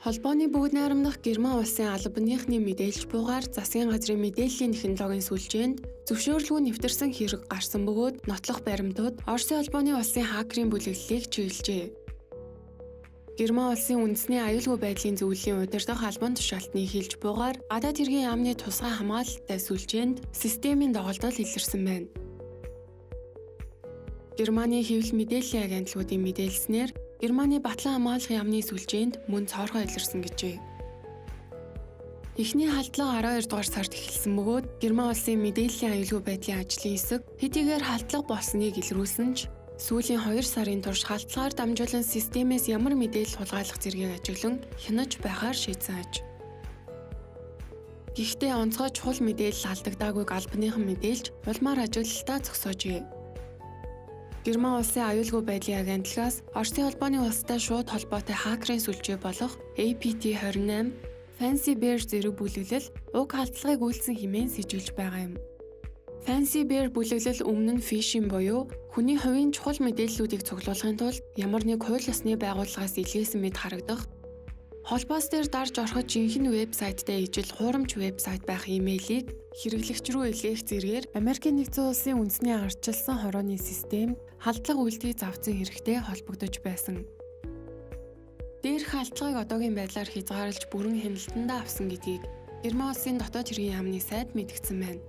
Холбооны бүгд найрамдах Герман улсын албаныхны мэдээлж буугаар засгийн газрын мэдээллийн технологийн сүлжээнд зөвшөөрлгүй нэвтэрсэн хэрэг гарсан бөгөөд нотлох баримтууд Оросын холбооны улсын хакерын бүлэглэлийг чиглэжээ. Герман улсын үндэсний аюулгүй байдлын зөвлөлийн удирдах албан тушаалтны хэлж буугаар гадаад хэргийн яамны тусгай хамгаалалттай сүлжээнд системийн доголдол илэрсэн байна. Германы хэвлэл мэдээллийн агентлагуудын мэдээлснээр Германы Батлан хамгаалах яамны сүлжээнд мөн цоорхой илэрсэн гэжээ. Эхний халдлага 12 дугаар сард эхэлсэн бөгөөд Герман улсын мэдээллийн аюулгүй байдлын ажлын хэсэг хэдийгээр халдлага болсныг илрүүлсэн ч сүүлийн 2 сарын турш халдлагаар дамжуулан системээс ямар мэдээлэл хулгайлах зэргийг ажиглан хянаж байхаар шийдсэн аж. Гэхдээ онцгой чухал мэдээлэл алдагдаагүйг албаныхан мэдээлж улмаар ажиглалтаа зогсоожээ. Герман улсын аюулгүй байдлын агентлагаас Оросын холбооны улстай шууд холбоотой хакерын сүлжээ болох APT28, Fancy Bear зэрэг бүлэглэл уг халдлагыг үйлдсэн хэмээн сэжиглэж байгаа юм. Fancy Bear бүлэглэл өмнө нь phishing буюу хүний хувийн чухал мэдээллүүдийг цуглуулахын тулд ямар нэг хууль ёсны байгууллагаас илгээсэн мэт харагдах, холбоос дээр дарж ороход жинхэнэ вебсайттай ижил хуурамч вебсайт байх имэйлийг хэрэглэгч рүү илгээх зэргээр Америкийн нэгдсэн улсын үндэсний ардчилсан хорооны системд халдлага үйлдэлийг завцсан хэрэгтэй холбогдож байсан. Дээрх халдлагыг одоогийн байдлаар хязгаарлаж бүрэн хяналтандаа авсан гэдгийг Герман улсын дотоод хэргийн яамны сайд мэдгэсэн байна.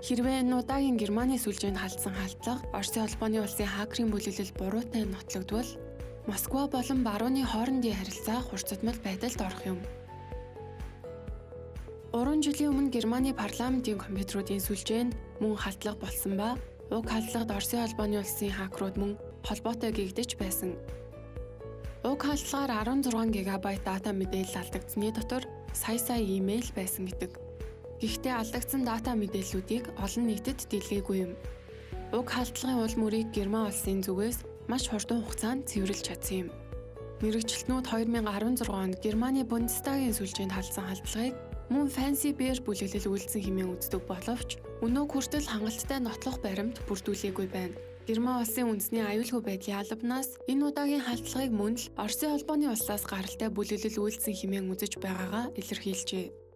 Хэрвээ энэ удаагийн Германы сүлжээнд халдсан халдлага Оросын холбооны улсын хакерын бүлэглэл буруутай нотлогдвол Москва болон Барууны хоорондын харилцаа хурцдмал байдалд орох юм. 3 жилийн өмнө Германы парламентын компьютеруудын сүлжээнд мөн халдлага болсон ба уг халдлагад Оросын холбооны улсын хакерууд мөн холбоотой гэгдэж байсан. Уг халдлагаар 16 гигабайт дата мэдээлэл алдагдсаны дотор сая сая имэйл байсан гэдэг. Гэхдээ алдагдсан дата мэдээллүүдийг олон нийтэд дэлгээгүй юм. Уг халдлагын уул мөрийг Герман улсын зүгээс маш хурдан хугацаанд цэвэрлж чадсан юм. Мэргэжилтнүүд 2016 онд Германы Бундестагийн сүлжээнд халдсан халдлагыг мөн Fancy Bear бүлэглэл үйлдсэн хэмээн үздэг боловч өнөөг хүртэл хангалттай нотлох баримт бүрдүүлээгүй байна. Герман улсын үндэсний аюулгүй байдлын албанаас энэ удаагийн халдлагыг мөн л Оросын холбооны улсаас гаралтай бүлэглэл үйлдсэн хэмээн үзэж байгаагаа илэрхийлжээ.